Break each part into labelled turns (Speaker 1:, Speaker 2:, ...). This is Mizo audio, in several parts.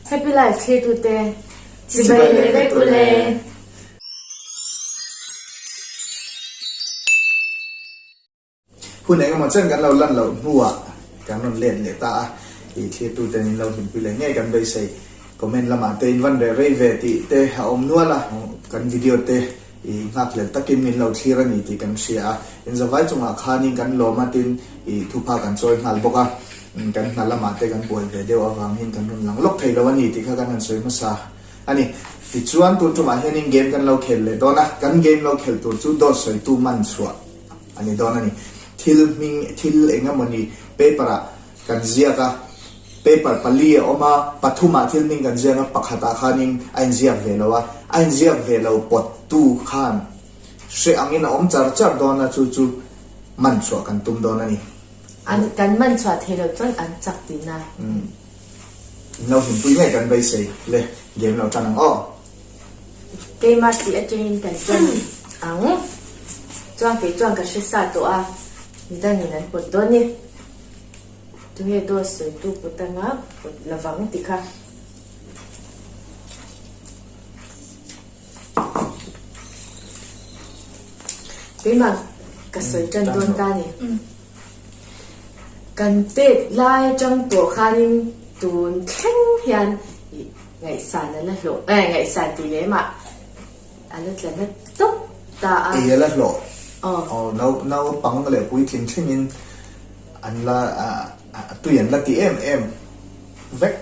Speaker 1: Happy Life thlirtute chibai leh vek u le.
Speaker 2: Hun engemaw chen kan lo lan loh hnuah kan rawn let leh ta a, i thlirtute in lo hlimpui leh ngei kan beisei. Comment lamah te in van reh rei ve tih te a awm nual a, kan video te i nghakhlel takin min lo thlir a ni tih kan hria a, inzavai chungah khanin kan lawm a tin i thupha kan chawi nghal bawk a, kan hna lamah te kan buai ve deuh avangin kan rawn lang lawk thei lo a ni tih kha kan han sawi hmasa a ni. Tichuan tun tumah hianin game kan lo khel leh dawn a, kan game lo khelh tur chu dawt sawitu man chhuah a ni dawn a ni. Thil hming thil eng emawni paper ah kan ziak a, paper pali a awm a, pathumah thil hming kan ziak a, pakhatah khanin a inziak ve lo a, a inziak ve lo pawttu khan hre angin a awm char char dawn a, chu chu man chhuah kan tum dawn a ni.
Speaker 1: An kan man chhuah thei lo chuan an chak tihna.
Speaker 2: Umm. In lo hlimpui ngei kan beisei le, game lo tan ang aw.
Speaker 1: Keimah tih atangin kan tan ang. Chuan kei chuan ka hre sa tawh a, midangin an pawt dawn ni. Tunge dawt sawitu put anga pawt lovang ti kha. Keimah ka sawi tan dawn ta ni. Kan tet lai atang tawh khanin tun thleng hian ih ngaihsan a la hlawh eh ngaihsan tih lem ah a la tla na tawp ta a.
Speaker 2: Ei a la hlawh. Aw naupang leh puitling thlengin an la tui an la ti em em vek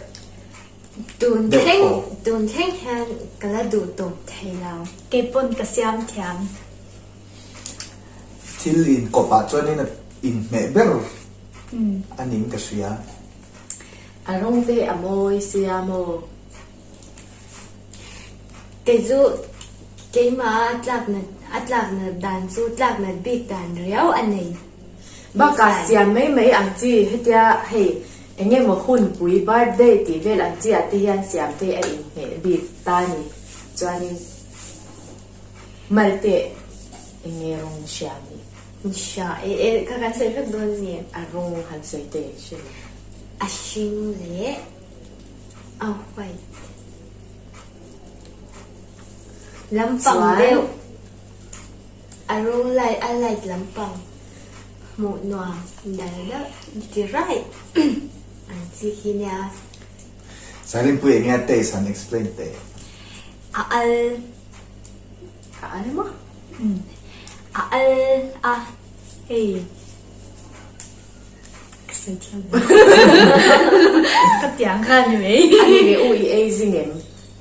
Speaker 3: Tun thleng tun thleng hian ka la duh tawp thei lo. Kei pawn ka siam thiam.
Speaker 2: Thil inkawp ah chuanin a inhmeh ber a ning ka hria.
Speaker 1: A rawng te a mawi sia maw?
Speaker 3: Kei chu keimah a tlakna a tlakna dan chu tlakna bik dan riau a nei.
Speaker 1: Bakah siam mai mai ang chi hetia hei eng emaw hunpui birthday tih vel ang chi ah te hian siam te a inhmeh bik ta ni chuanin Malte eng nge rawng hria ni?
Speaker 3: Hria e e kha kan sawi vek dawn ni.
Speaker 1: A rawng han sawi teh hre lo.
Speaker 3: A hring leh a white lampang deuh a rawng light a light lampang hmuh nuam dal deuh ti raih ang chi khi nia.
Speaker 2: Sarinpui eng nge a taste han explain teh.
Speaker 3: A al.
Speaker 1: A al maw?
Speaker 3: Umm. A al a hei. Ka sawi thiam lo. Ka tiang kha a ni mai.
Speaker 1: A ni leh u i ei zing em?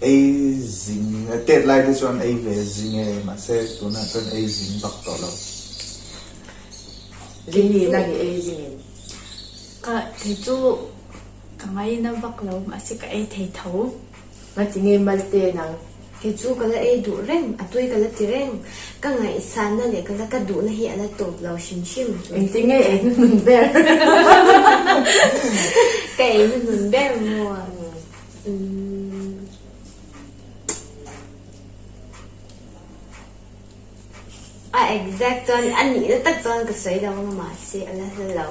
Speaker 2: Ei zing, tet lai te chuan ei ve zing e, mahse tunah chuan ei zing vak tawh lo.
Speaker 1: Lily nang i ei zing em?
Speaker 3: Ka kei chu ka ngaina vak lo mahse ka ei thei tho.
Speaker 1: Ngati nge Malte nang?
Speaker 3: Kei chu ka la ei duh reng, a tui ka la ti reng. Ka ngaihsanna leh ka la ka duhna hi a la tawp lo hrim hrim.
Speaker 1: Engtin nge ei hnuhnun ber?
Speaker 3: Ka ei hnuhnun ber maw? Umm. A exact chuan a nihna tak chuan ka sawi lo ang mahse a la hla lo.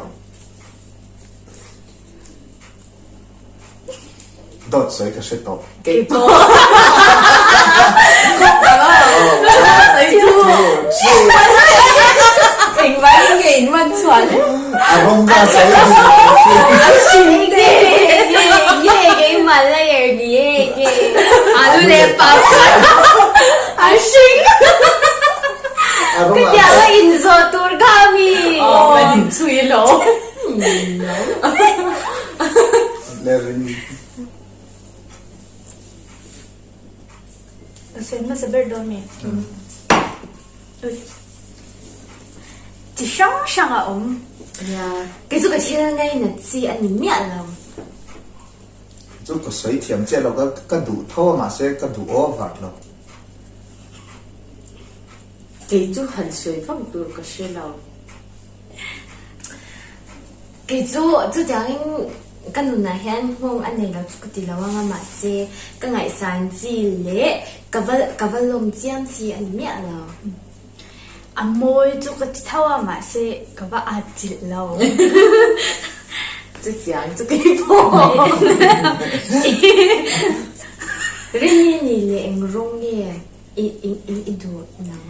Speaker 2: Dawt sawi ka hre tawh.
Speaker 1: Kei pawh. Sawi chu. Engvangin nge in man chhuah le?
Speaker 2: A rawng ka sawi.
Speaker 1: A hrim te.
Speaker 3: Nge nge keimah layer ni e nge.
Speaker 1: Alu leh papad. A hring.
Speaker 3: Ka tiang a inzawh tur kha mi.
Speaker 1: Aw kan inchhui lo.
Speaker 3: Ka sawi hmasa ber dawn mi. Chi hrang hrang a awm. Kei chu ka thil ngainat chi a ni miah lo.
Speaker 2: Chu ka sawi thiam chiah lo ka duh tho a mahse ka duh over lo.
Speaker 1: Kei chu han sawi vak tur ka hre lo.
Speaker 3: Kei chu chutiangin ka nunah hian nghawng a nei lo chu ka ti lo ang a, mahse ka ngaihsan chi leh ka va ka va lawm chiam chi a ni miah lo. A mawi chu ka ti tho a, mahse ka va at chilh lo.
Speaker 1: Chutiang chu kei pawh.
Speaker 3: rawng nge i i i duh nang?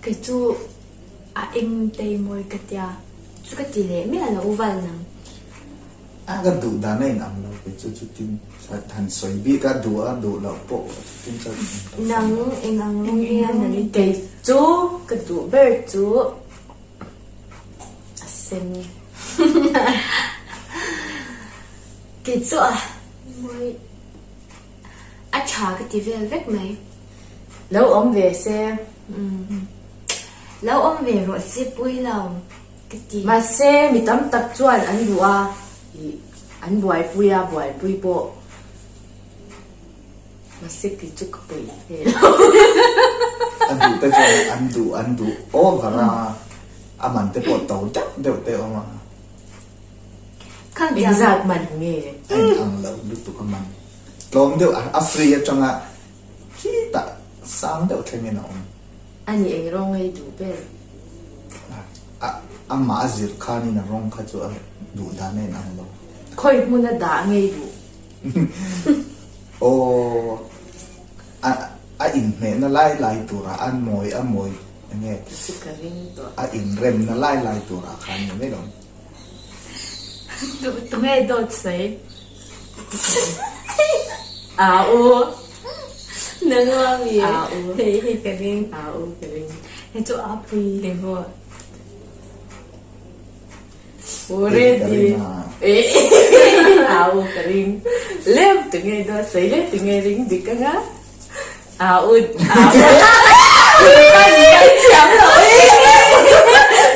Speaker 4: Kei chu a eng tei mawi ka tia.
Speaker 3: Chu ka ti leh miah lo u val nang.
Speaker 2: A ka duh dan a inang lo kei chu chutin han sawi bik a duh a duh loh pawh chutin ka
Speaker 3: Nang eng ang rawng nge a nalh i?
Speaker 1: Kei chu ka duh ber chu a sen.
Speaker 3: Kei chu a mawi a tha ka ti vel vek mai.
Speaker 1: Lo awm ve se.
Speaker 3: Lo awm ve rawh se pui lo ka ti.
Speaker 1: Mahse mi tam tak chuan an duh a, ih an buaipui a, buaipui pawh mahse kei chu ka pawi ve lo.
Speaker 2: A duh te chuan an duh an duh over a, a man te pawh to deuh deuh te a awm a.
Speaker 1: Engzat man nge?
Speaker 2: A inang lo lutuk a man. Tlawm deuh a free atanga khitah sang deuh thlengin a awm.
Speaker 1: A ni eng rawng ei duh ber?
Speaker 2: A amah a zir khanin a rawng kha chu a duh dan a inang lo.
Speaker 1: Khawi hmun a dah ngei duh?
Speaker 2: Aw a a inhmehna lai lai turah a mawi a mawi enge
Speaker 1: Chu ka ring tawh.
Speaker 2: A inremna lai lai turah khan ni mai lo.
Speaker 4: Tunge dawt sawi?
Speaker 1: A u.
Speaker 3: Nangma mi.
Speaker 1: A u.
Speaker 3: Hei hei ka ring.
Speaker 1: A u ka ring.
Speaker 4: Hei chu a pui
Speaker 3: le maw.
Speaker 1: U ready. A u ka ring. Lem tunge dawt sawi le tunge ring dik anga. A u a u thiam lo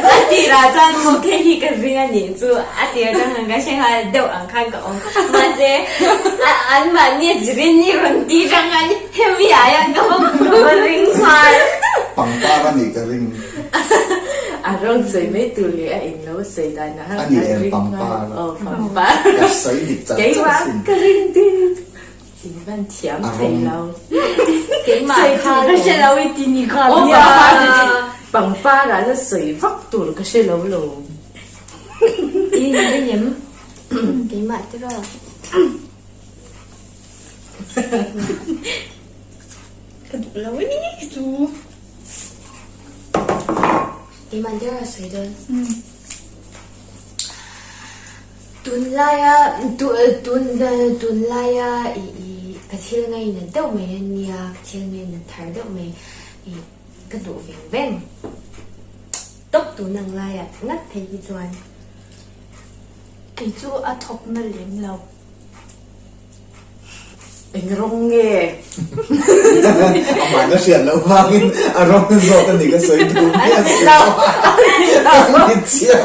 Speaker 3: A tirah chuan maw khe hi ka ring a nih chu a tir atang khan ka hre nghal deuh ang khan ka awm mahse an mahni a zirin ni rawn ti tang a hemi ah hian ka va ka va ring nghal.
Speaker 2: Pangpar a nih ka ring.
Speaker 1: A rawn sawi mai tur leh a in lo sawi dan ah
Speaker 2: A ni em pangpar.
Speaker 1: Aw pangpar.
Speaker 2: Ka sawi dik char char sin.
Speaker 1: Keimah ka ring dik. In van thiam thei lo.
Speaker 3: Keimah kha
Speaker 4: ka hre lo i ti ni kha.
Speaker 1: Aw pangpar te chu pangpar ah la sawi vak tur ka hre lo lo.
Speaker 3: I ring em? Keimah te rawh.
Speaker 4: Ka duh lo a ni chu.
Speaker 3: Keimah te rawh sawi dawn. Tunlaia tunlaia ih ka thil ngainat deuh mai a nia, ka thil ngainat thar deuh mai ih ka duh veng veng tawp tun ang laiah ngat phei hi chuan.
Speaker 4: Kei chu a thawk na lem lo.
Speaker 1: Eng rawng nge?
Speaker 2: Amah na hriat loh vangin a rawng zawk a ni ka sawi duh miah si lo. A ni chiah.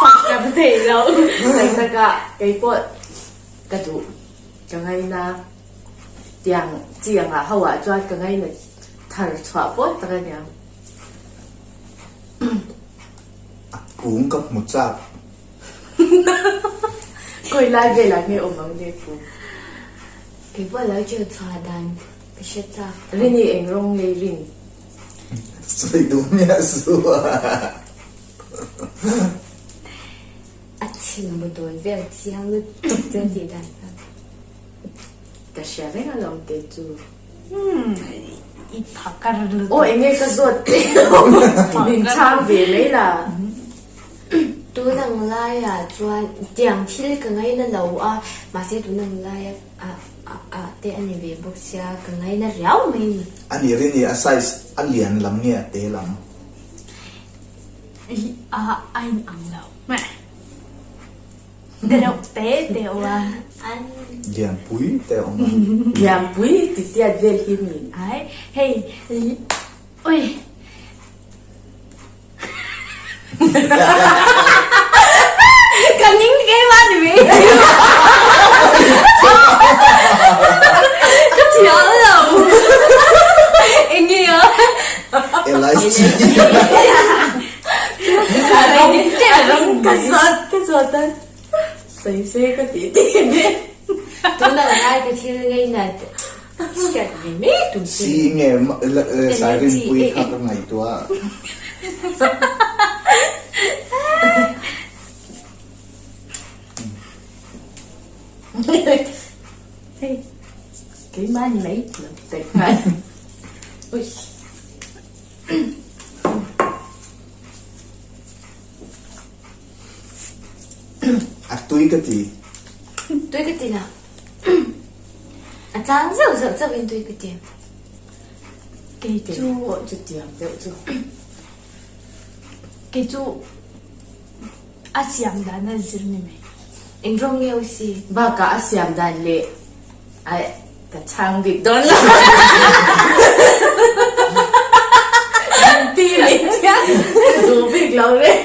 Speaker 1: Fak ka thei lo. Sawi taka kei pawh ka duh ka ngaina tiang chiangah ho ah chuan ka ngaina thar chhuah pawl tak a niang.
Speaker 2: A kung ka hmu chak.
Speaker 1: Kawi lai velah nge awm ang nge pu?
Speaker 3: Kei pawh lo cheu chhuah dan ka hre chak.
Speaker 1: Rini eng rawng ngei rin?
Speaker 2: Sawi duh miah su a.
Speaker 3: A chhim bu dawn vel chiang lutuk chu a tih dan kha.
Speaker 1: Ka hria reng alawm kei chu.
Speaker 4: I phakar lutuk.
Speaker 1: Aw enge ka zawt che min chhang ve mai la.
Speaker 3: Tun ang laiah chuan tiang thil ka ngaina lo a, mahse tun ang laia ah te a ni ve bawk sia ka ngaina riau mai ni.
Speaker 2: A ni rin i a size a lian lam nge a te lam?
Speaker 4: A a in ang lo. Deuh te te awm a.
Speaker 2: Lianpui te awm a.
Speaker 1: Lianpui ti tiat vel hi mi.
Speaker 4: Ai hei oi.
Speaker 3: Ka ning keimah ni ve. Ka thiam lo. Enge a?
Speaker 2: LIC.
Speaker 1: Ka zawt ka zawt a sawi se ka tih tih nen.
Speaker 3: Tunah ngai ka thil ngainat chhiat ve mai tur che.
Speaker 2: Si nge Sairinpui kha ka ngaihtuah.
Speaker 4: Hei.
Speaker 1: Keimah ni mai lo ti nghal. Ui.
Speaker 2: A tui ka ti.
Speaker 3: Tui ka ti la. A chang zeuh zeuh chauh in tui ka ti.
Speaker 4: Kei chu
Speaker 1: pawh chutiang deuh chu.
Speaker 4: Kei chu a siam dan a zir ni mai.
Speaker 3: Eng rawng nge si?
Speaker 1: Bakah a siam dan leh a ka chhang bik dawn lo. Ti leh chiang duh bik lo reng.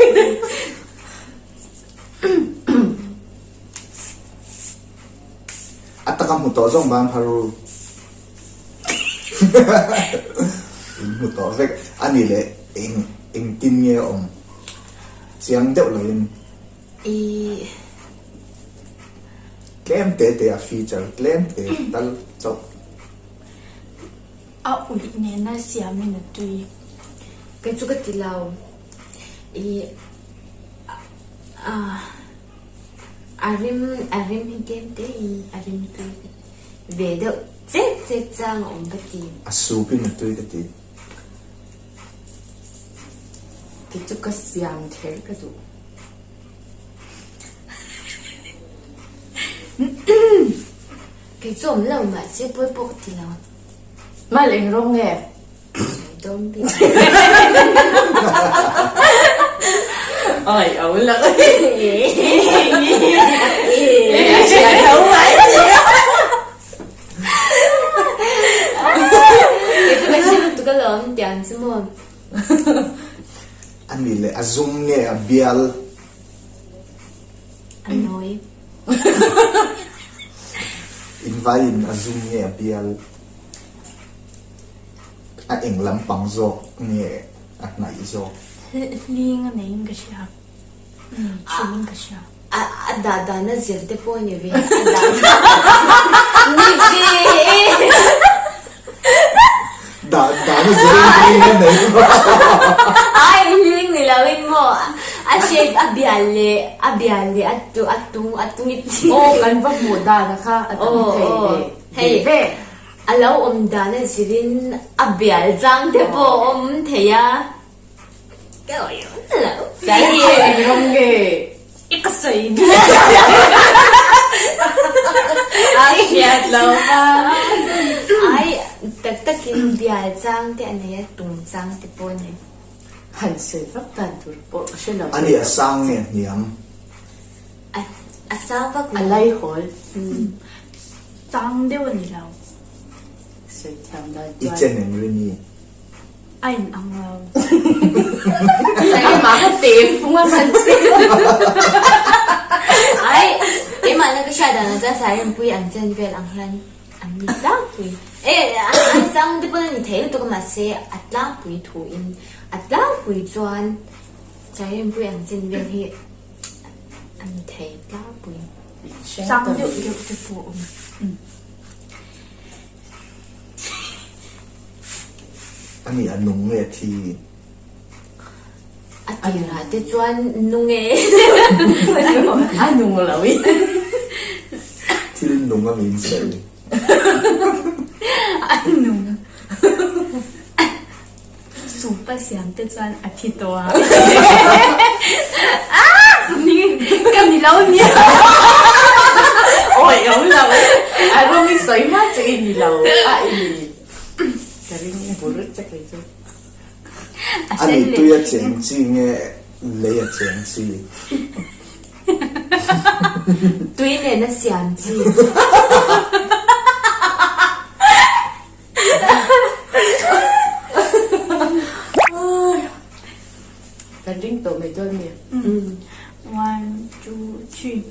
Speaker 2: A taka hmu tawh zawng ban phar u. In hmu tawh vek a ni leh eng engtin nge a awm chiang deuh loin.
Speaker 3: I.
Speaker 2: Tlem te te a feature tlem te tal chauh.
Speaker 4: A uih nena siamin a tui.
Speaker 3: Kei chu ka ti lo. I a rim a rim hi tlem te in a rim tui ve deuh chet chet chang a awm ka ti.
Speaker 2: A soup in a tui ka ti.
Speaker 1: Kei chu ka siam kher ka duh.
Speaker 3: Kei chu awm lo mahse pawi pawh ka ti lo.
Speaker 1: Mal eng rawng nge?
Speaker 3: Sawi dawn bik.
Speaker 1: Oi a lo. A hria tho mai.
Speaker 3: Kei chu ka hre lutuk alawm tiang chu maw.
Speaker 2: A ni leh a zum nge a bial?
Speaker 3: A nawi.
Speaker 2: Invaiin a zum nge a bial? A eng lampang zawk nge a hnaih zawk?
Speaker 4: Hling a neiin ka hria. Nei thin ka hria.
Speaker 3: A dah dan a zir te pawh ni ve. A dah ni ve e.
Speaker 2: Dah dan a zir in hling a nei maw?
Speaker 3: Ai hling ni lo in maw a shape a bial leh a bial leh a tu a tung a tung i ti.
Speaker 1: Aw kan va hmuh dan a kha a tam thei ve.
Speaker 3: Hei
Speaker 1: ve.
Speaker 3: A lo awm dan a zir in a bial chang te pawh a awm thei a. Ai tak takin bial chang te a nei a tum chang te pawh a nei.
Speaker 1: Han sawi vak dan tur pawh ka hre lo.
Speaker 2: A ni a sang nge a hniam?
Speaker 3: A sang vak lo.
Speaker 1: A laihawl.
Speaker 4: Sang deuh a ni lo.
Speaker 1: Sawi thiam dan
Speaker 2: I
Speaker 1: chuan.
Speaker 2: chen em rini?
Speaker 4: A in ang lo.
Speaker 1: Keimah kha te fung a hman che.
Speaker 3: Ai, keimah na ka hriat dan ah chuan Sairempui an chen vel ang hian an ni tlangpui. E, an chang te pawn a ni thei lutuk a mahse a tlangpui thu in a tlangpui chuan Sairempui an chen vel hi a ni thei tlangpui.
Speaker 4: Sang deuh deuh te pawh a awm.
Speaker 2: A ni a nung nge a thi?
Speaker 3: A tirah te chuan nung e.
Speaker 1: A nung lo i.
Speaker 2: Thil nung a min sawi.
Speaker 4: A nung. Soup a siam te chuan a thi tawh a. Ka ni lo nia.
Speaker 1: Awi awm lo. A rawng i sawi hma chu i ni lo a i ni. Ka ring bur che kei chu.
Speaker 2: A ni tui a cheng chi nge lei a cheng chi?
Speaker 3: Tui nen a siam chi.
Speaker 1: Kan ring tawh mai dawn mi.
Speaker 4: One, two, three.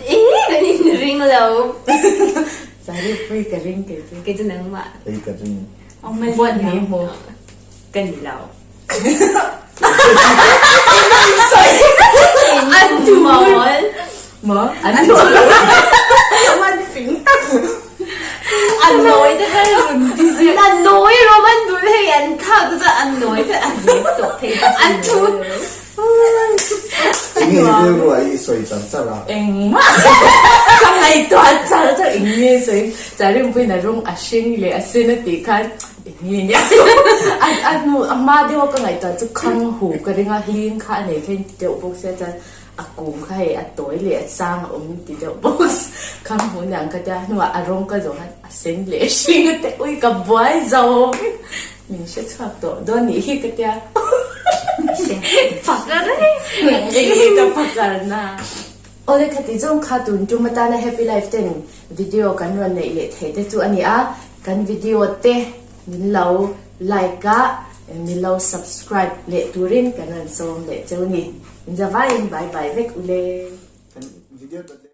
Speaker 3: Ih, kan in ring lo.
Speaker 1: Sorry, pui ka ring kei chu.
Speaker 3: Kei chu nangmah.
Speaker 2: Kei ka ring.
Speaker 1: Vote ni hmu.
Speaker 3: Ka ni lo.
Speaker 1: An mawl. Maw? An mawl. Man fing tak.
Speaker 3: An nawi te kha rawn ti zia. An nawi rawm an duh hei an thlak te chuan an nawi te an rek tawh thei. An thu.
Speaker 2: Eng nge i rilru ah i sawi char char a?
Speaker 1: Engmah ka ngaihtuah char char eng nge sawi Charimpuiin a rawng a hring leh a sen a tih khan eng nge nia a a hnu a hma deuha ka ngaihtuah chu khang hu ka ring a hling kha a nei kha in ti deuh bawk sia chuan a kung kha hei a tawi leh a sang a awm ti deuh bawk khang hu niang ka tia hnuah a rawng ka zawh khan a sen leh a hring a te ui ka buai zo min hre chhuak tawh dawn nih hi ka tia
Speaker 4: Phakar reng
Speaker 1: eng ka phakar na. Awle khati zawng kha tun tum atana Happy Life ten video kan rawn neih leh theih te chu a ni a, kan video te min lo like a, min lo subscribe leh turin kan rawn sawm leh cheu ni. Inzavaiin bye bye vek ule.
Speaker 2: Kan video dawt leh.